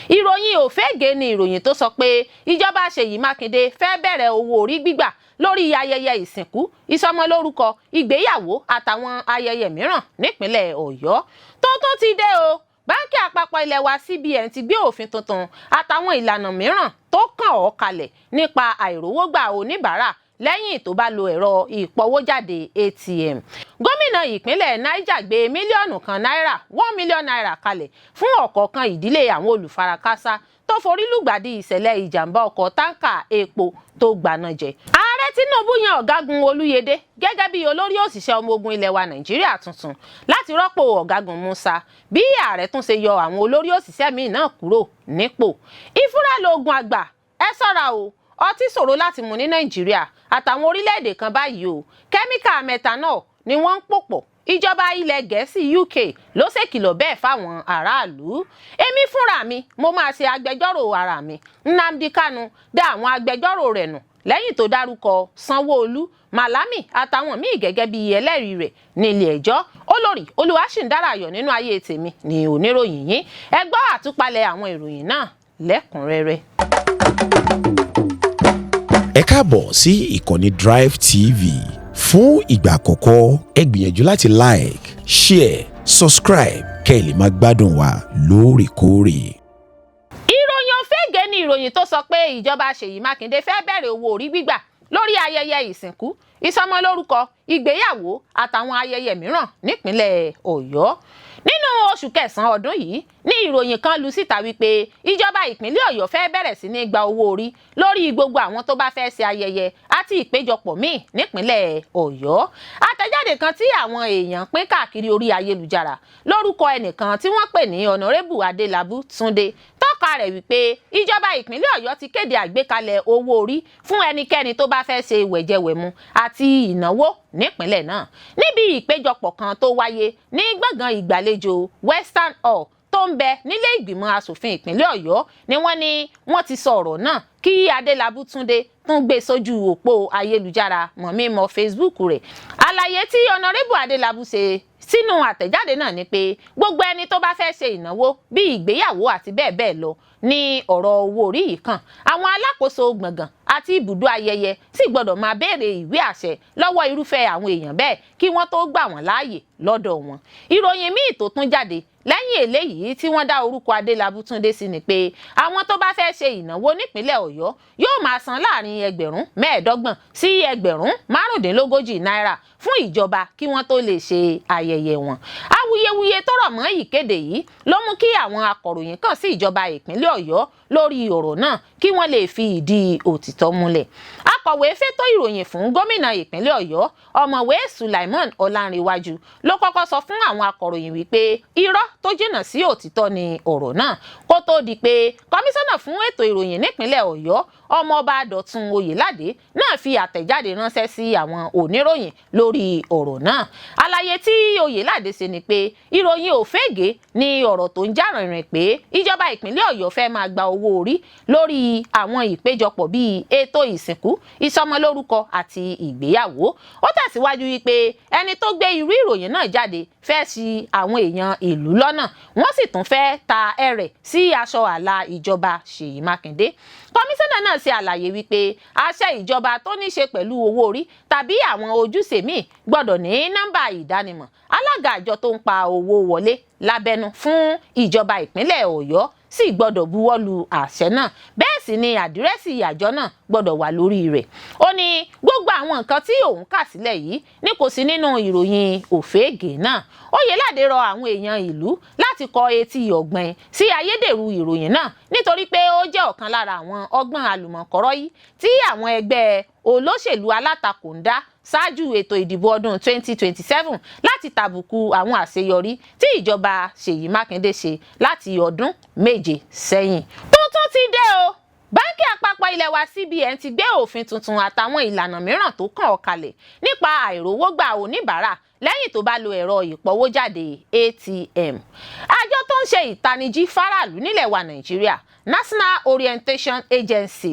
Ìròyìn òfégè ni ìròyìn tó sọ pé ìjọba Ṣèyí Mákindé fẹ́ bẹ̀rẹ̀ owó orí gbígbà lórí ayẹyẹ ìsìnkú, ìsọmọlórúkọ, ìgbéyàwó àtàwọn ayẹyẹ mìíràn nípínlẹ̀ Ọ̀yọ́. Tuntun ti dé o. Báńkì àpapọ̀ ilẹ̀ wa CBN ti gbé òfin tuntun àtàwọn ìlànà mìíràn tó kàn ọ́ kalẹ̀ nípa àìrówógbà oníbàárà lẹ́yìn tó bá lo ẹ̀rọ ìpọwójáde ATM. Gómìnà ìpínlẹ̀ Niger gbé 1 mílíọ̀nù náírà, ₦1 million kalẹ̀ fún ọ̀kọ̀ọ̀kan ìdílé àwọn olùfarakásá tó forí lùgbàdì ìṣẹ̀lẹ̀ ìjàmbá ọkọ̀ táǹkà epo tó gbaná jẹ. Ààrẹ Tinubu yan Ọ̀gágun Olúyẹdẹ gẹ́gẹ́ bí olórí òṣìṣẹ́ ọmọ ogun ilẹ̀ wa Nàìjíríà tuntun láti rọ́pò Ọ̀gágun Musa, bí ààrẹ tún ṣe yọ àwọn olórí òṣìṣẹ́ míì náà kúrò nípò. Ìfúra lóògùn àgbà, ẹ ṣọ́ra o. Ọtí ṣòro láti mu ní Nàìjíríà àtàwọn orílẹ̀-èdè kan báyìí o. Kẹ́míkà methanol ni wọ́n ń pò pọ̀. Ìjọba ilẹ̀ Gẹ̀ẹ́sì UK ló ṣèkìlọ̀ bẹ́ẹ̀ fáwọn aráàlú. Èmi fúnra mi, mo máa ṣe agbẹjọ́rò ara mi. Nnamdi Kanu dá àwọn agbẹjọ́rò rẹ̀ nù lẹ́yìn tó dárúkọ Sanwó-Olú, Malami àtàwọn míì gẹ́gẹ́ bíi ẹlẹ́rìí rẹ̀ nílé ẹjọ́. Olórí Olúwaṣìndára Ayọ̀ nínú ayé tèmi ní oníròyìn yín. Ẹ gbọ́ àtúpalẹ̀ àwọn ìròyìn náà lẹ́kùnrẹ́rẹ́. Ẹ káàbọ̀ sí ìkànnì Drive TV. Fún ìgbà àkọ́kọ́, ẹ gbìyànjú láti like, share, subscribe kẹ́ ẹ lè máa gbádùn wa lóòrèkóòrè. Ìròyìn òfégè ni ìròyìn tó sọ pé ìjọba Ṣèyí Mákindé fẹ́ bẹ̀rẹ̀ owó orí gbígbà lórí ayẹyẹ ìsìnkú, ìsọmọlórúkọ, ìgbéyàwó àtàwọn ayẹyẹ mìíràn nípínlẹ̀ Ọ̀yọ́. Nínú oṣù kẹsàn-án ọdún yìí ní ìròyìn kan lu síta wípé ìjọba ìpínlẹ̀ Ọ̀yọ́ fẹ́ bẹ̀rẹ̀ sí ní gba owó orí lórí gbogbo àwọn tó bá fẹ́ ṣe ayẹyẹ àti ìpéjọpọ̀ míì nípínlẹ̀ Ọ̀yọ́. Àtẹ̀jáde kan tí àwọn èèyàn pín káàkiri orí ayélujára lórúkọ ẹnìkan tí wọ́n pè ní Honourable Adélábù Túndé tọ́ka rẹ̀ wípé ìjọba ìpínlẹ̀ Ọ̀yọ́ ti kéde àgbékalẹ̀ owó orí fún ẹnikẹ́ni tó bá fẹ́ ṣe wẹ̀jẹwẹ̀mu àti ìnáwó nípínlẹ̀ náà. Níbi ìpéjọpọ̀ kan tó wáyé ní gbọ̀ngàn ìgbàlejò Western Hall tó ń bẹ nílé ìgbìmọ̀ asòfin ìpínlẹ̀ Ọ̀yọ́ ni wọ́n ní wọ́n ti sọ ọ̀rọ̀ náà, kí Adélábù Túndé tún gbé sójú òpó ayélujára mọ̀mímọ́ Facebook rẹ̀. Àlàyé tí Honourable Adélábù ṣe sínú àtẹ̀jáde náà ni pé gbogbo ẹni tó bá fẹ́ ṣe ìnáwó bíi ìgbéyàwó àti bẹ́ẹ̀ bẹ́ẹ̀ lọ ní ọ̀rọ̀ owó orí yìí kàn. Àwọn alákòóso gbọ̀ngàn àti ibùdó ayẹyẹ sì gbọ́dọ̀ máa béèrè ìwé àṣẹ lọ́wọ́ irúfẹ́ àwọn èèyàn bẹ́ẹ̀ kí wọ́n tó gbà wọ́n láàyè lọ́dọ̀ wọn. Ìròyìn míì tó tún jáde lẹ́yìn eléyìí tí wọ́n dá orúkọ Adélábù Túndé sí ni pé àwọn tó bá fẹ́ ṣe ìnáwó nípínlẹ̀ Ọ̀yọ́ yóò máa san láàrin 25,000 sí 35,000 náírà fún ìjọba kí wọ́n tó lè ṣe ayẹyẹ wọn. Awuyewuye tó rọ̀ mọ́ ìkéde yìí ló mú kí àwọn akọ̀ròyìn kàn sí ìjọba ìpínlẹ̀ Ọ̀yọ́ lórí ọ̀rọ̀ náà kí wọ́n lè fi ìdí òtítọ́ múlẹ̀. Akọ̀wé fétò ìròyìn fún gómìnà ìpínlẹ̀ Ọ̀yọ́, Ọ̀mọ̀wé Sulaiman Ọlánrewájú, ló kọ́kọ́ sọ fún àwọn akọ̀ròyìn wípé irọ́ tó jìnnà sí òtítọ́ ni ọ̀rọ̀ náà, kó tó di pé kọmíṣánná fún ètò ìròyìn nípínlẹ̀ Ọ̀yọ́, Ọmọọba Dọ̀tun Oyèládé náà fi àtẹ̀jáde ránṣẹ́ sí àwọn oníròyìn lórí ọ̀rọ̀ náà. Àlàyé tí Oyèládé ṣe ni pé ìròyìn òfégè ni ọ̀rọ̀ tó ń jà rìnrìn pé ìjọba ìpínlẹ̀ Ọ̀yọ́ fẹ́ máa gba owó orí lórí àwọn ìpéjọpọ̀ bíi ètò ìsìnkú, ìsọmọlórúkọ àti ìgbéyàwó. Ó tẹ̀síwájú wípé ẹni tó gbé irú ìròyìn náà jáde fẹ́ ṣì àwọn èèyàn ìlú lọ́nà, wọ́n sì tún fẹ́ ta ẹrẹ̀ sí aṣọ ààlà ìjọba Ṣèyí Mákindé. Kọmíṣánná náà ṣe àlàyé wípé àṣẹ ìjọba tó ní ṣe pẹ̀lú owó orí tàbí àwọn ojúṣe míì gbọ́dọ̀ ní nọ́mbà ìdánimọ̀. Alága àjọ tó ń pa owó wọlé lábẹ́nú fún ìjọba ìpínlẹ̀ Ọ̀yọ́ sì gbọ́dọ̀ buwọ́ lu àṣẹ náà, bẹ́ẹ̀ sì ni àdírẹ́sì àjọ náà gbọ́dọ̀ wà lórí rẹ̀. Ó ní gbogbo àwọn nǹkan tí òun kà sílẹ̀ yìí ní kò sí nínú ìròyìn òféègè náà. Oyèládé rọ àwọn èèyàn ìlú láti kọ etí ọ̀gbìn sí ayédèrú ìròyìn náà, nítorí pé ó jẹ́ ọ̀kan lára àwọn ọgbọ́n àlùmọ̀kọ́rọ́ yìí tí àwọn ẹgbẹ́ olóṣèlú alátakò ń dá ṣáájú ètò ìdìbò ọdún 2027 láti tàbùkù àwọn àṣeyọrí tí ìjọba Ṣèyí Mákindé ṣe láti ọdún 7 sẹ́yìn. Tuntun ti dé o. Báńkì àpapọ̀ ilẹ̀ wa CBN ti gbé òfin tuntun àtàwọn ìlànà mìíràn tó kàn ọ́ kalẹ̀ nípa àìrówógbà oníbàárà lẹ́yìn tó bá lo ẹ̀rọ ìpọwójáde ATM. Àjọ tó ń ṣe ìtanijí fáráàlú nílẹ̀ wa Nàìjíríà, National Orientation Agency,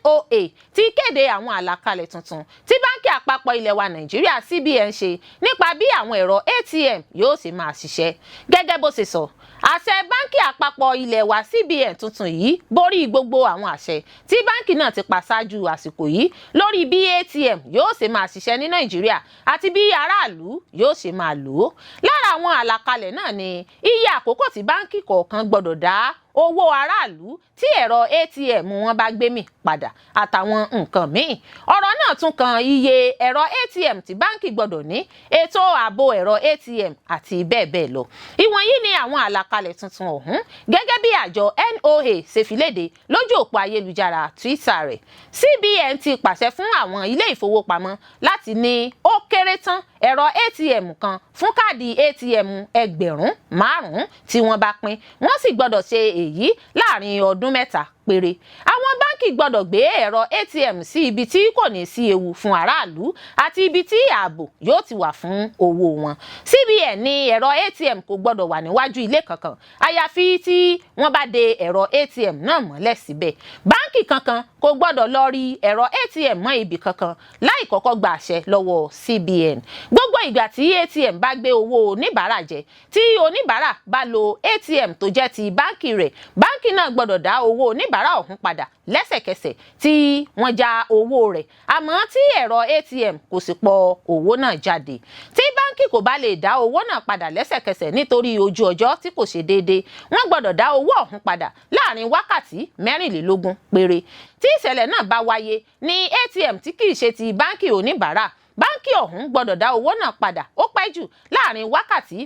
NOA, ti kéde àwọn àlàkalẹ̀ tuntun tí Báńkì àpapọ̀ ilẹ̀ wa Nàìjíríà CBN ṣe nípa bí àwọn ẹ̀rọ ATM yóò ṣe máa ṣiṣẹ́. Gẹ́gẹ́ bó ṣe sọ, Àṣẹ báńkì àpapọ̀ ilé wa CBN tuntun yìí borí gbogbo àwọn àṣẹ tí báńkì náà ti pa ṣáájú àsìkò yìí lórí bí ATM yóò ṣe máa ṣiṣẹ́ ní Nàìjíríà àti bí aráàlú yóò ṣe máa lò ó. Lára àwọn àlàkalẹ̀ náà ni iye àkókò tí báńkì kọ̀ọ̀kan gbọ́dọ̀ dá owó aráàlú tí ẹ̀rọ ATM wọn bá gbé mì padà àtàwọn nǹkan míì. Ọ̀rọ̀ náà tún kan iye ẹ̀rọ ATM tí báńkì gbọ́dọ̀ ní, ètò ààbò ẹ̀rọ ATM àti bẹ́ẹ̀ bẹ́ẹ̀ lọ. Ìwọ̀nyí ni àwọn àlàkalẹ̀ tuntun ọ̀hún gẹ́gẹ́ bí àjọ NOA ṣe fi léde lójú òpó ayélujára Twitter rẹ̀. CBN ti pàṣẹ fún àwọn ilé ìfowópamọ́ láti ní ó kéré tán ẹ̀rọ ATM kan fún káàdì ATM 5,000 tí wọ́n bá pín. Wọ́n sì gbọ́dọ̀ ṣe èyí láàrin ọdún 3 péré. Àwọn báńkì gbọ́dọ̀ gbé ẹ̀rọ ATM sí ibi tí kò ní sí ewu fún aráàlú àti ibi tí ààbò yóò ti wà fún owó wọn. CBN ní ẹ̀rọ ATM kò gbọ́dọ̀ wà níwájú ilé kankan, àyàfi tí wọ́n bá de ẹ̀rọ ATM náà mọ́lẹ̀ síbẹ̀. Báńkì kankan kò gbọ́dọ̀ lọ rí ẹ̀rọ ATM mọ́ ibì kankan láì kọ́kọ́ gba àṣẹ lọ́wọ́ CBN. Gbogbo ìgbà tí ATM bá gbé owó oníbàárà jẹ, tí oníbàárà bá lo ATM tó jẹ́ ti báńkì rẹ̀, báńkì náà gbọ́dọ̀ dá owó oníbàárà ọ̀hún padà lẹ́sẹ̀kẹsẹ̀ tí wọ́n já owó rẹ̀, àmọ́ tí ẹ̀rọ ATM kò sì pọ̀ owó náà jáde. Tí báńkì kò bá lè dá owó náà padà lẹ́sẹ̀kẹsẹ̀ nítorí ojú ọjọ́ tí kò ṣe déédéé, wọ́n gbọ́dọ̀ dá owó ọ̀hún padà láàrin wákàtí 24 péré. Tí ìṣẹ̀lẹ̀ náà bá wáyé ní ATM tí kìí ṣe ti báńkì oníbàárà, báńkì ọ̀hún gbọ́dọ̀ dá owó náà padà ó pẹ́ jù láàrin wákàtí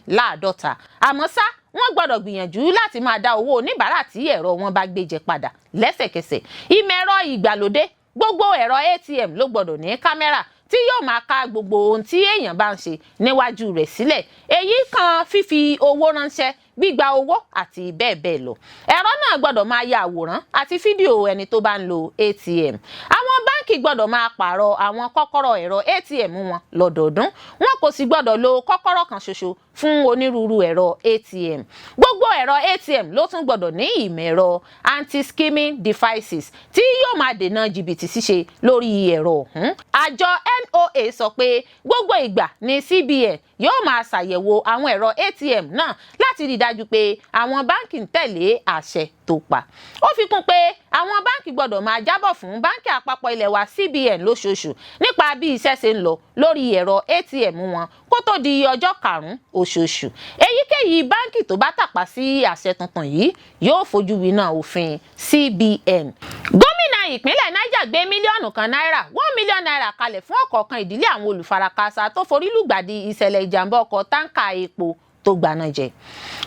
48. Àmọ́ ṣá, wọ́n gbọ́dọ̀ gbìyànjú láti máa dá owó oníbàárà tí ẹ̀rọ wọn bá gbé jẹ padà lẹ́sẹ̀kẹsẹ̀. Ìmọ̀ ẹ̀rọ ìgbàlódé: gbogbo ẹ̀rọ ATM ló gbọ́dọ̀ ní kámẹ́rà tí yóò máa ka gbogbo ohun tí èèyàn bá ń ṣe níwájú rẹ̀ sílẹ̀. Èyí kan fífi owó ránṣẹ́, gbígba owó àti bẹ́ẹ̀ bẹ́ẹ̀ lọ. Ẹ̀rọ náà gbọ́dọ̀ máa ya àwòrán àti fídíò ẹni tó bá ń lo ATM. Àwọn báńkì gbọ́dọ̀ máa pààrọ̀ àwọn kọ́kọ́rọ́ ẹ̀rọ ATM wọn lọ́dọọdún. Wọn kò sì gbọ́dọ̀ lo kọ́kọ́rọ́ kan ṣoṣo fún onírúurú ẹ̀rọ ATM. Gbogbo ẹ̀rọ ATM ló tún gbọ́dọ̀ ní ìmọ̀ ẹ̀rọ anti-skimming devices tí yóò máa dènà jìbìtì ṣíṣe lórí ẹ̀rọ ọ̀hún. Àjọ NOA sọ pé gbogbo ìgbà ní CBN yóò máa ṣàyẹ̀wò àwọn ẹ̀rọ ATM náà láti rí i dájú pé àwọn báńkì ń tẹ̀lé àṣẹ tó pa. Ó fi kún pé àwọn báńkì gbọ́dọ̀ máa jábọ̀ fún báńkì àpapọ̀ ilẹ̀ wa CBN lóṣooṣù nípa bí iṣẹ́ ṣe ń lọ lórí ẹ̀rọ ATM wọn kó tó di ọjọ́ 5 oṣooṣù. Èyíkéyìí báńkì tó bá tàpá sí àṣẹ tuntun yìí yóò fojú winá òfin CBN. Gómìnà ìpínlẹ̀ Niger gbé 1 mílíọ̀nù náírà, ₦1 million kalẹ̀ fún ọ̀kọ̀ọ̀kan ìdílé àwọn olùfarakásá tó forí lùgbàdì ìṣẹ̀lẹ̀ ìjàmbá ọkọ̀ táǹkà epo tó gbaná jẹ.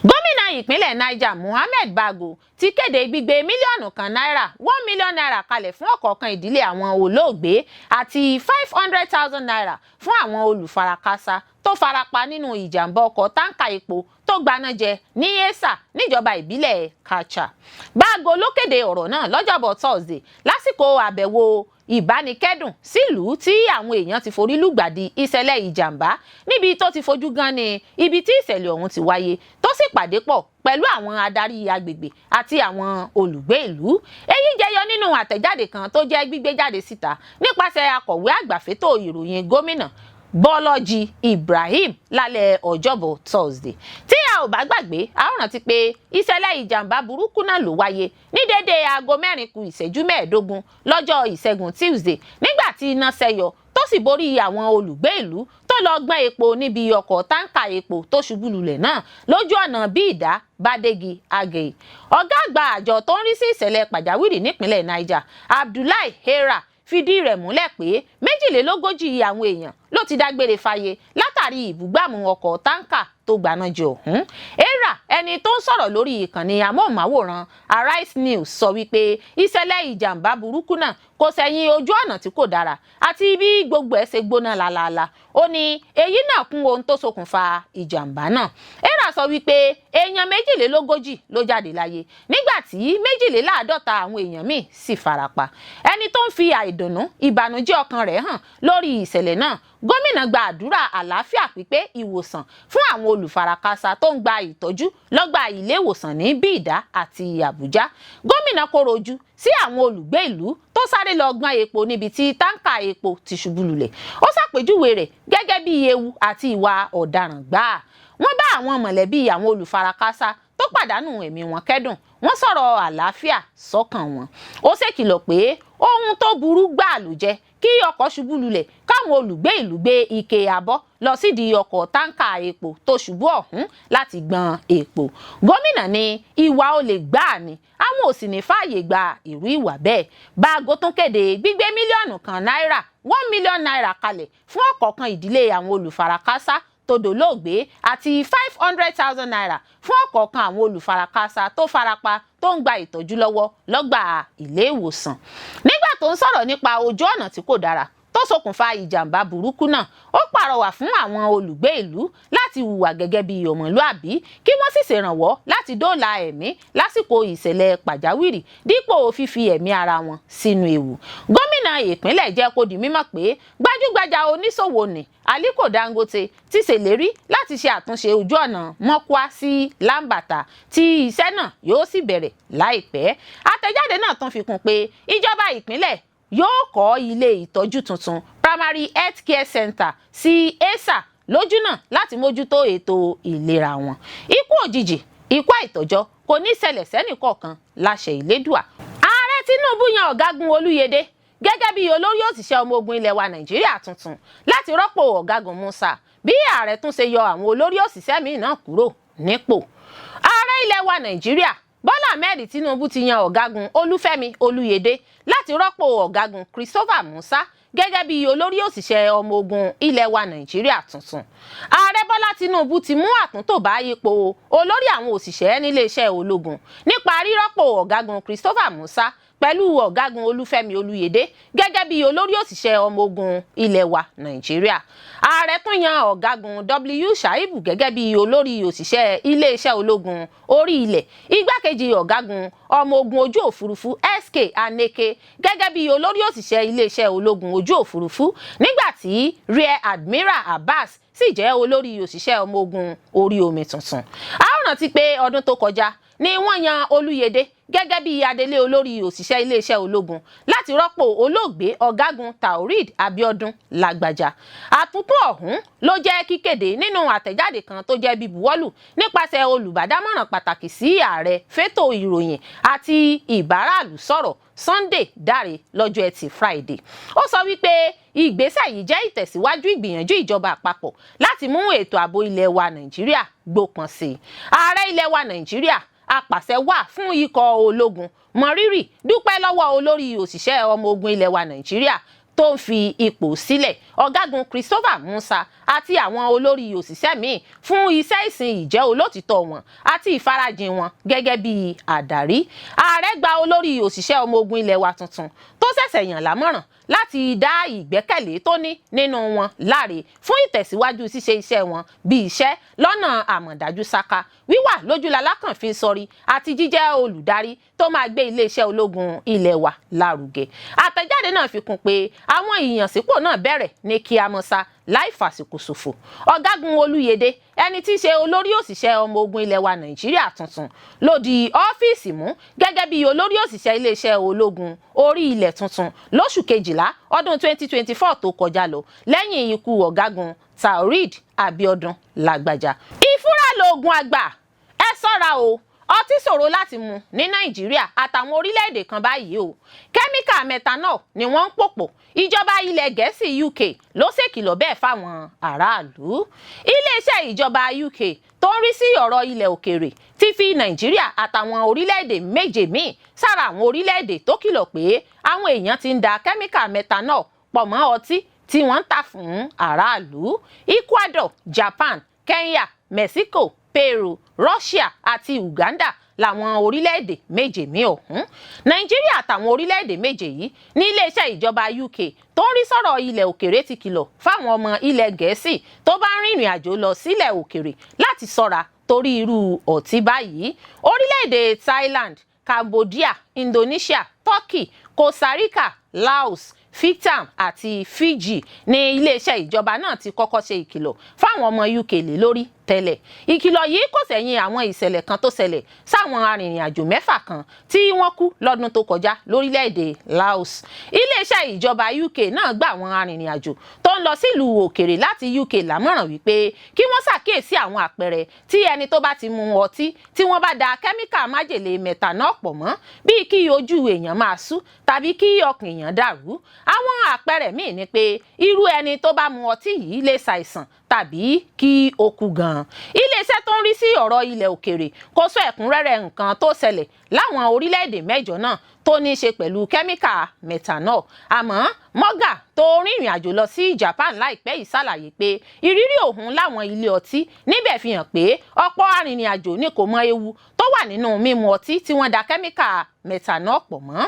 Gómìnà ìpínlẹ̀ Niger Muhammed Bago ti kéde gbígbé 1 mílíọ̀nù náírà, ₦1 million kalẹ̀ fún ọ̀kọ̀ọ̀kan ìdílé àwọn olóògbé àti ₦500,000 fún àwọn olùfarakásá tó farapa nínú ìjàmbá ọkọ̀ táǹkà epo tó gbaná jẹ ní Esa níjọba ìbílẹ̀ Katcha. Bago ló kéde ọ̀rọ̀ náà lọ́jọ́bọ̀ Thursday lásìkò àbẹ̀wò ìbánikẹ́dùn sílùú tí àwọn èèyàn ti forí lùgbàdì ìṣẹ̀lẹ̀ ìjàmbá, níbi tó ti fojú gan ni ibi tí ìṣẹ̀lẹ̀ ọ̀hún ti wáyé, tó sì pàdé pọ̀ pẹ̀lú àwọn adarí agbègbè àti àwọn olùgbé ìlú. Èyí jẹyọ nínú àtẹ̀jáde kan tó jẹ́ gbígbé jáde síta nípasẹ̀ akọ̀wé àgbà fétò ìròyìn gómìnà Bọ́lọ́jì Ibrahim lálẹ́ ọjọ́bọ̀ Thursday. Tí a ò bá gbàgbé, a ó rántí pé ìṣẹ̀lẹ̀ ìjàmbá burúkú náà ló wáyé ní déédéé aago 3:45 lọ́jọ́ ìṣẹ́gun Tuesday, nígbà tí iná ṣẹ́yọ tó sì borí àwọn olùgbé ìlú tó lọ gbọ́n epo níbi ọkọ̀ táǹkà epo tó ṣubú lulẹ̀ náà lójú ọ̀nà Bíìdá Bádégi Agèyí. Ọ̀gá àgbà àjọ tó ń rí sí ìṣẹ̀lẹ̀ pàjáwìrì nípínlẹ̀ Niger, Abdullahi Hera, fìdí rẹ̀ múlẹ̀ pé 42 àwọn èèyàn ló ti dágbére fáyé látàrí ìbúgbàmù ọkọ̀ táǹkà tó gbaná jẹ ọ̀hún. Hera, ẹni tó ń sọ̀rọ̀ lórí ìkànnì amóhùnmáwòrán Arise News, sọ wípé ìṣẹ̀lẹ̀ ìjàmbá burúkú náà kò sẹ́yìn ojú ọ̀nà tí kò dára àti bí gbogbo ẹ̀ ṣe gbóná lálaalá. Ó ní èyí náà kún ohun tó ṣokùnfà ìjàmbá náà. Hera sọ wípé èèyàn 42 ló jáde láyé, nígbà tí 52 àwọn èèyàn míì sì farapa. Ẹni tó ń fi àìdùnnú ìbànújẹ́ ọkàn rẹ̀ hàn lórí ìṣẹ̀lẹ̀ náà, gómìnà gba àdúrà àlàáfíà pípé, ìwòsàn fún àwọn olùfarakásá tó ń gba ìtọ́jú lọ́gbà ilé ìwòsàn ní Bíìdá àti Àbújá. Gómìnà kọ̀rọ̀ ojú sí àwọn olùgbé ìlú tó sáré lọ gbọ́n epo níbi tí táǹkà epo ti ṣubú lulẹ̀. Ó ṣàpèjúwe rẹ̀ gẹ́gẹ́ bí ewu àti ìwà ọ̀daràn gbáà. Wọ́n bá àwọn mọ̀lẹ́bí àwọn olùfarakásá tó pàdánù ẹ̀mí wọn kẹ́dùn, wọ́n sọ̀rọ̀ àlàáfíà sọ́kàn wọn. Ó ṣèkìlọ̀ pé ohun tó burú gbáà ló jẹ́ kí ọkọ̀ ṣubú lulẹ̀, káwọn olùgbé ìlú gbé ike abọ́ lọ sídìí ọkọ̀ táǹkà epo tó ṣubú ọ̀hún láti gbọn epo. Gómìnà ní ìwà olè gbáà ni, àwọn ò sì ní fààyè gba irú ìwà bẹ́ẹ̀. Báàgò tún kéde gbígbé 1 mílíọ̀nù náírà, ₦1 million kalẹ̀ fún ọ̀kọ̀ọ̀kan ìdílé àwọn olùfarakásá tó dolóògbé àti ₦500,000 fún ọ̀kọ̀ọ̀kan àwọn olùfarakásá tó farapa tó ń gba ìtọ́jú lọ́wọ́ lọ́gbà ilé ìwòsàn. Nígbà tó ń sọ̀rọ̀ nípa ojú ọ̀nà tí kò dára tó ṣokùnfà ìjàmbá burúkú náà, ó pàrọwà fún àwọn olùgbé ìlú láti hùwà gẹ́gẹ́ bí ọmọlúàbí, kí wọ́n sì ṣèrànwọ́ láti dóòlà ẹ̀mí lásìkò ìṣẹ̀lẹ̀ pàjáwìrì dípò fífi ẹ̀mí ara wọn sínú ewu. Gómìnà ìpínlẹ̀ jẹ́ kó di mímọ̀ pé gbajúgbajà oníṣòwò ní Aliko Dangote ti ṣèlérí láti ṣe àtúnṣe ojú ọ̀nà Mọ́kúá sí Lambata, tí iṣẹ́ náà yóò sì bẹ̀rẹ̀ láìpẹ́. Àtẹ̀jáde náà tún fi kún pé ìjọba ìpínlẹ̀ yóò kọ́ ilé ìtọ́jú tuntun, primary health care center, sí esa lójúnà láti mójútó ètò ìlera wọn. Ikú òjijì, ikú àìtọ́jọ́ kò ní ṣẹlẹ̀ sẹ́nìkọ̀ọ̀kan láṣẹ Ìlédùà. Ààrẹ Tinubu yan Ọ̀gágun Olúyẹdẹ gẹ́gẹ́ bí olórí òṣìṣẹ́ ọmọ ogun ilẹ̀ wa Nàìjíríà tuntun láti rọ́pò Ọ̀gágun Musa, bí ààrẹ tún ṣe yọ àwọn olórí òṣìṣẹ́ míì náà kúrò nípò. Ààrẹ ilẹ̀ wa Nàìjíríà Bọ́lá Ahmed Tinubu ti yan Ọ̀gágun Olúfẹ́mi Olúyẹdẹ láti rọ́pò Ọ̀gágun Christopher Musa gẹ́gẹ́ bí olórí òṣìṣẹ́ ọmọ ogun ilẹ̀ wa Nàìjíríà tuntun. Ààrẹ Bọ́lá Tinubu ti mú àtúntò bá ipò olórí àwọn òṣìṣẹ́ níléeṣẹ́ ológun nípa rírọ́pò Ọ̀gágun Christopher Musa pẹ̀lú Ọ̀gágun Olúfẹ́mi Olúyẹdẹ gẹ́gẹ́ bí olórí òṣìṣẹ́ ọmọ ogun ilẹ̀ wa Nàìjíríà. Ààrẹ tún yan Ọ̀gágun W Shaibu gẹ́gẹ́ bí olórí òṣìṣẹ́ iléeṣẹ́ ológun orí ilẹ̀, igbákejì Ọ̀gágun ọmọ ogun ojú òfurufú SK Aneke gẹ́gẹ́ bí olórí òṣìṣẹ́ iléeṣẹ́ ológun ojú òfurufú, nígbà tí Rear Admiral Abbas sì jẹ́ olórí òṣìṣẹ́ ọmọ ogun orí omi tuntun. A ó rántí pé ọdún tó kọjá ni wọ́n yan Olúyẹdẹ gẹ́gẹ́ bí adelé olórí òṣìṣẹ́ iléeṣẹ́ ológun láti rọ́pò olóògbé Ọ̀gágun Taoreed Abiodun Lágbájá. Àtúntò ọ̀hún ló jẹ́ kíkéde nínú àtẹ̀jáde kan tó jẹ́ bíbuwọ́lù nípasẹ̀ olùbádámọ̀ràn pàtàkì sí ààrẹ fétò ìròyìn àti ìbáraàlú sọ̀rọ̀, Sunday Dáre, lọ́jọ́ Ẹtì Friday. Ó sọ wípé ìgbésẹ̀ yìí jẹ́ ìtẹ̀síwájú ìgbìyànjú ìjọba àpapọ̀ láti mú ètò ààbò ilẹ̀ wa Nàìjíríà gbópọn sí i. Ààrẹ ilẹ̀ wa Nàìjíríà, apàṣẹ wà fún ikọ̀ ológun, mọrírì dúpẹ́ lọ́wọ́ olórí òṣìṣẹ́ ọmọ ogun ilẹ̀ wa Nàìjíríà tó ń fi ipò sílẹ̀, Ọ̀gágun Christopher Musa, àti àwọn olórí òṣìṣẹ́ míì fún iṣẹ́ ìsìn ìjẹ́ olótìtọ́ wọn àti ìfarajìn wọn gẹ́gẹ́ bí àdarí. Ààrẹ gba olórí òṣìṣẹ́ ọmọ ogun ilẹ̀ wa tuntun tó ṣẹ̀ṣẹ̀ yàn lámọ̀ràn láti dá ìgbẹ́kẹ̀lé tó ní nínú wọn láre fún ìtẹ̀síwájú ṣíṣe iṣẹ́ wọn bí iṣẹ́ lọ́nà àmọ̀dájú sáká, wíwà lójúlalákànfin sọrí àti jíjẹ́ olùdarí tó máa gbé iléeṣẹ́ ológun ilẹ̀ wa lárugẹ. Àtẹ̀jáde náà fi kún pé àwọn ìyànsípò náà bẹ̀rẹ̀ ní kíámọ́sá láì fàsìkò ṣòfò. Ọ̀gágun Olúyẹdẹ, ẹni tí í ṣe olórí òṣìṣẹ́ ọmọ ogun ilẹ̀ wa Nàìjíríà tuntun, ló di ọ́fíìsì mú gẹ́gẹ́ bí olórí òṣìṣẹ́ iléeṣẹ́ ológun orí ilẹ̀ tuntun lóṣù kejìlá ọdún 2024 tó kọjá lọ, lẹ́yìn ikú Ọ̀gágun Taoreed Abiodun Lágbájá. Ìfúra lóògùn àgbà, ẹ ṣọ́ra o. Ọtí ṣòro láti mu ní Nàìjíríà àtàwọn orílẹ̀-èdè kan báyìí o. Kẹ́míkà methanol ni wọ́n ń pò pọ̀. Ìjọba ilẹ̀ Gẹ̀ẹ́sì UK ló ṣèkìlọ̀ bẹ́ẹ̀ fáwọn aráàlú. Iléeṣẹ́ ìjọba UK tó ń rí sí ọ̀rọ̀ ilẹ̀ òkèèrè ti fi Nàìjíríà àtàwọn orílẹ̀-èdè méje míì sára àwọn orílẹ̀-èdè tó kìlọ̀ pé àwọn èèyàn ti ń da kẹ́míkà methanol pọ̀ mọ́ ọtí tí wọ́n ń tà fún aráàlú. Ecuador, Japan, Kenya, Mexico, Peru, Russia àti Uganda làwọn orílẹ̀-èdè méje míì ọ̀hún. Nàìjíríà àtàwọn orílẹ̀-èdè méje yìí ní iléeṣẹ́ ìjọba UK tó ń rí sọ̀rọ̀ ilẹ̀ òkèrè ti kìlọ̀ fáwọn ọmọ ilẹ̀ Gẹ̀ẹ́sì tó bá ń rìnrìn àjò lọ sílẹ̀ òkèrè láti ṣọ́ra torí irú ọtí báyìí. Orílẹ̀-èdè Thailand, Cambodia, Indonesia, Turkey, Costa Rica, Laos, Vietnam àti Fiji ní iléeṣẹ́ ìjọba náà ti kọ́kọ́ ṣe ìkìlọ̀ fáwọn ọmọ UK lé lórí tẹ́lẹ̀. Ìkìlọ̀ yìí kò sẹ̀yìn àwọn ìṣẹ̀lẹ̀ kan tó ṣẹlẹ̀ sáwọn arìnrìn-àjò 6 kan tí wọ́n kú lọ́dún tó kọjá lórílẹ̀‐èdè Laos. Iléeṣẹ́ ìjọba UK náà gba àwọn arìnrìn-àjò tó ń lọ sílùú òkèrè láti UK lámọ̀ràn wípé kí wọ́n ṣàkíyèsí àwọn àpẹẹrẹ tí ẹni tó bá ti mu ọtí tí wọ́n bá da kẹ́míkà májèlé methanol pọ̀ mọ́, bíi kí ojú èèyàn máa sú tàbí kí ọkàn èèyàn dàrú. Àwọn àpẹẹrẹ míì ni pé irú ẹni tó bá mu ọtí yìí lè ṣàìsàn tàbí kí ó kú gan-an. Iléeṣẹ́ tó ń rí sí ọ̀rọ̀ ilẹ̀ òkèrè kò sọ ẹ̀kúnrẹ́rẹ́ nǹkan tó ṣẹlẹ̀ láwọn orílẹ̀-èdè 8 náà tó ní í ṣe pẹ̀lú kẹ́míkà methanol. Àmọ́ Morgan tó rìnrìn àjò lọ sí Japan láìpẹ́ yìí ṣàlàyé pé ìrírí òun láwọn ilé ọtí níbẹ̀ fi hàn pé ọ̀pọ̀ arìnrìn-àjò ní kò mọ ewu tó wà nínú mímu ọtí tí wọ́n da kẹ́míkà methanol pọ̀ mọ́.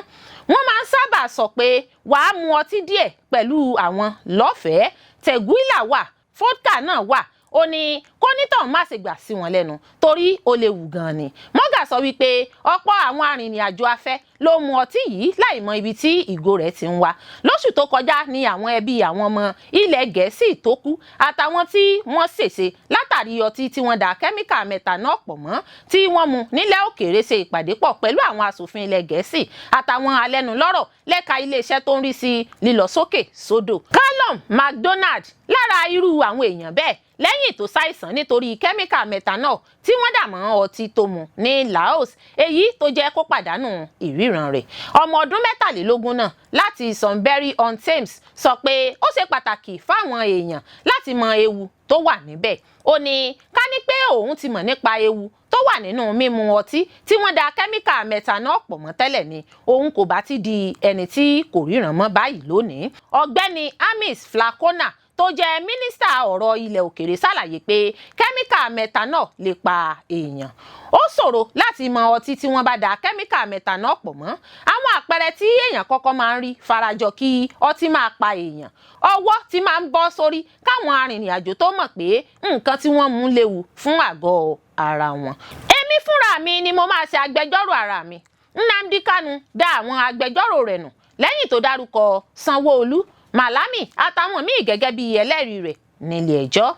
Wọ́n máa ń sábà sọ pé wàá mu ọtí díẹ̀ pẹ̀lú àwọn lọ́fẹ̀ẹ́, tequila wà, vodka náà wà. Ó ní kónítàn má ṣe gbà sí wọn lẹ́nu torí ó léwu gan-an ni. Morgan sọ wípé ọ̀pọ̀ àwọn arìnrìn-àjò afẹ́ ló mu ọtí yìí láì mọ ibi tí ìgò rẹ̀ ti ń wá. Lóṣù tó kọjá ni àwọn ẹbí àwọn ọmọ ilẹ̀ Gẹ̀ẹ́sì tó kú àtàwọn tí wọ́n ṣèṣe látàrí ọtí tí wọ́n da kẹ́míkà methanol pọ̀ mọ́ tí wọ́n mu nílẹ̀ òkèèrè ṣe ìpàdé pọ̀ pẹ̀lú àwọn aṣòfin ilẹ̀ Gẹ̀ẹ́sì àtàwọn alẹ́nulọ́rọ̀ lẹ́ka iléeṣẹ́ tó ń rí sí lílọ sókè sódò. Callum McDonald lára irú àwọn èèyàn bẹ́ẹ̀ lẹ́yìn tó ṣàìsàn nítorí kẹ́míkà methanol tí wọ́n dà mọ́ ọtí tó mu ní Laos, èyí tó jẹ́ kó pàdánù ìríran rẹ̀. Ọmọ ọdún 23 náà láti Sunbury-on-Thames sọ pé ó ṣe pàtàkì fáwọn èèyàn láti mọ ewu tó wà níbẹ̀. Ó ní ká ní pé òun ti mọ̀ nípa ewu tó wà nínú mímu ọtí tí wọ́n da kẹ́míkà methanol pọ̀ mọ́ tẹ́lẹ̀ ni òun kò bá ti di ẹni tí kò ríran mọ́ báyìí lónìí. Ọ̀gbẹ́ni Amis Flakona tó jẹ́ mínísítà ọ̀rọ̀ ilẹ̀ òkèrè ṣàlàyé pé kẹ́míkà methanol lè pa èèyàn. Ó ṣòro láti mọ ọtí tí wọ́n bá da kẹ́míkà methanol pọ̀ mọ́. Àwọn àpẹẹrẹ tí èèyàn kọ́kọ́ máa ń rí farajọ kí ọtí máa pa èèyàn. Ọwọ́ tí máa ń bọ́ sórí káwọn arìnrìn-àjò tó mọ̀ pé nǹkan tí wọ́n mú léwu fún àgọ́ ara wọn. Èmi fúnra mi ni mo máa ṣe agbẹjọ́rò ara mi. Nnamdi Kanu dá àwọn agbẹjọ́rò rẹ̀ nù lẹ́yìn tó dárúkọ Sanwó-Olú, Malami àtàwọn míì gẹ́gẹ́ bí ẹlẹ́rìí rẹ̀ nílé ẹjọ́.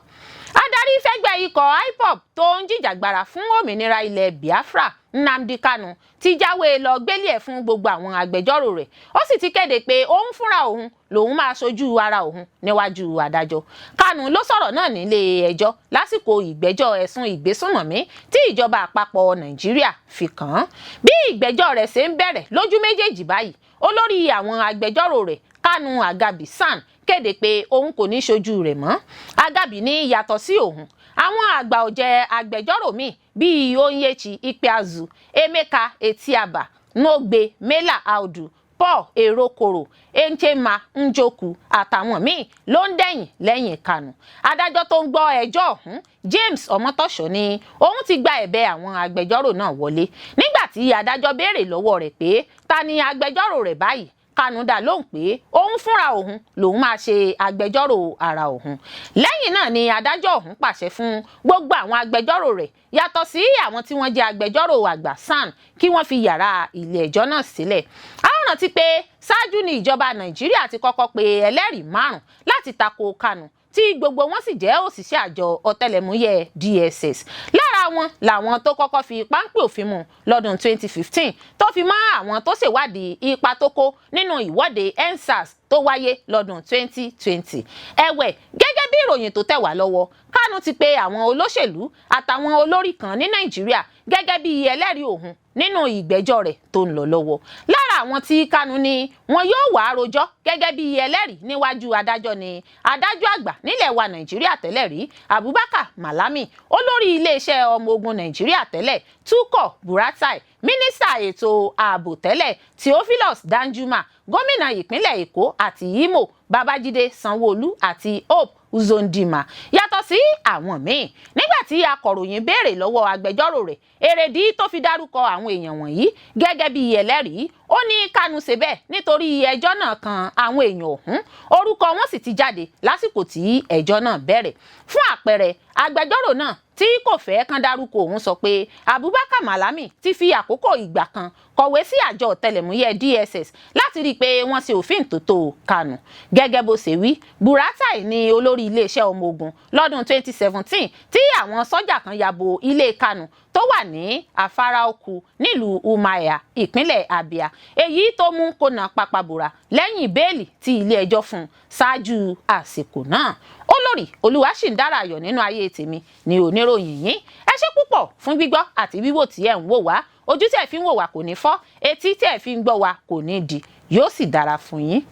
Adarí fẹ́gbẹ́ ikọ̀ IPOB tó ń jìjàgbara fún òmìnira ilẹ̀ Biafra, Nnamdi Kanu, ti jáwé lọ gbélé ẹ̀ fún gbogbo àwọn agbẹjọ́rò rẹ̀. Ó sì ti kéde pé òun fúnra òun lòun máa ṣojú ara òun níwájú adájọ́. Kanu ló sọ̀rọ̀ náà nílé ẹjọ́ lásìkò ìgbẹ́jọ́ ẹ̀sùn ìgbésùnmọ̀mí tí ìjọba àpapọ̀ Nàìjíríà fi kàn án. Bí ìgbẹ́jọ́ rẹ̀ ṣe ń bẹ̀rẹ̀ lójú méjèèjì báyìí, olórí àwọn agbẹjọ́rò rẹ̀, Kanu Agabi SAN, kéde pé òun kò ní ṣojú rẹ̀ mọ́. Agabi ní yàtọ̀ sí òun, àwọn àgbà ọ̀jẹ̀ agbẹjọ́rò míì bíi Onyechi Ikpeazu, Emeka Etiaba, Nogbe Mela Audu, Paul Erokoro, Echema Njoku àtàwọn míì ló ń dẹ̀yìn lẹ́yìn Kanu. Adájọ́ tó ń gbọ́ ẹjọ́ ọ̀hún, James Ọmọtọ́ṣọ́, ní òun ti gba ẹ̀bẹ̀ àwọn agbẹjọ́rò náà wọlé. Nígbà tí adájọ́ béèrè lọ́wọ́ rẹ̀ pé ta ni agbẹjọ́rò rẹ̀ báyìí, Kanu dá lóhùn pé òun fúnra òun lòun máa ṣe agbẹjọ́rò ara òun. Lẹ́yìn náà ni adájọ́ ọ̀hún pàṣẹ fún gbogbo àwọn agbẹjọ́rò rẹ̀ yàtọ̀ sí àwọn tí wọ́n jẹ́ agbẹjọ́rò àgbà SAN kí wọ́n fi yàrá ilé ẹjọ́ náà sílẹ̀. A ó rántí pé ṣáájú ni ìjọba Nàìjíríà ti kọ́kọ́ pe ẹlẹ́rìí 5 láti tako Kanu, tí gbogbo wọn sì jẹ́ òṣìṣẹ́ àjọ ọ̀tẹlẹ̀múyẹ́ DSS. Lára wọn làwọn tó kọ́kọ́ fi páńpẹ́ òfin mú lọ́dún 2015 tó fi mọ́ àwọn tó ṣèwádìí ipa tó kó nínú ìwọ́de EndSARS tó wáyé lọ́dún 2020. Ẹ̀wẹ̀, gẹ́gẹ́ bí ìròyìn tó tẹ̀ wá lọ́wọ́, Kanu ti pe àwọn olóṣèlú àtàwọn olórí kan ní Nàìjíríà gẹ́gẹ́ bí ẹlẹ́rìí òun nínú ìgbẹ́jọ́ rẹ̀ tó ń lọ lọ́wọ́. Lára àwọn tí Kanu ní wọn yóò wá rojọ́ gẹ́gẹ́ bí ẹlẹ́rìí níwájú adájọ́ ni adájọ́ àgbà nílẹ̀ wa Nàìjíríà tẹ́lẹ̀ rí, Abubakar Malami, olórí iléeṣẹ́ ọmọ ogun Nàìjíríà tẹ́lẹ̀, Tukur Buratai, mínísítà ètò ààbò tẹ́lẹ̀, Theophilus Danjuma, gómìnà ìpínlẹ̀ Èkó àti Imo, Babájídé Sanwó-Olú àti Hope Uzodinma, yàtọ̀ sí àwọn míì. Nígbà tí akọ̀ròyìn béèrè lọ́wọ́ agbẹjọ́rò rẹ̀ èrèdí tó fi dárúkọ àwọn èèyàn wọ̀nyí gẹ́gẹ́ bí ẹlẹ́rìí, ó ní Kanu ṣe bẹ́ẹ̀ nítorí ẹjọ́ náà kan àwọn èèyàn ọ̀hún, orúkọ wọn sì ti jáde lásìkò tí ẹjọ́ náà bẹ̀rẹ̀. Fún àpẹẹrẹ, Agbẹjọ́rò náà tí kò fẹ́ kán dárúkọ òun sọ pé Abubakar Malami ti fi àkókò ìgbà kan kọ̀wé sí àjọ ọ̀tẹlẹ̀múyẹ́ DSS láti rí i pé wọ́n ṣe òfin tó tó Kanu. Gẹ́gẹ́ bó ṣe wí, Buratai ní olórí iléeṣẹ́ ọmọ ogun lọ́dún 2017 tí àwọn sọ́jà kan ya bo ilé Kanu tó wà ní Afaraukwu nílùú Umuahia, ìpínlẹ̀ Abia, èyí tó mú kó na pàpàbòrà lẹ́yìn bẹ́ẹ̀lì tí ilé-ẹjọ́ fún un ṣáájú àsìkò náà. Olórí Olúwaṣìndára Ayọ̀ nínú ayé tèmi ní oníròyìn yín. Ẹ ṣé púpọ̀ fún gbígbọ́ àti wíwò tí ẹ̀ ń wò wá. Ojú tí ẹ̀ fi ń wò wá kò ní fọ́, etí tí ẹ̀ fi ń gbọ́ wá kò ní di, yóò sì dára fún yín.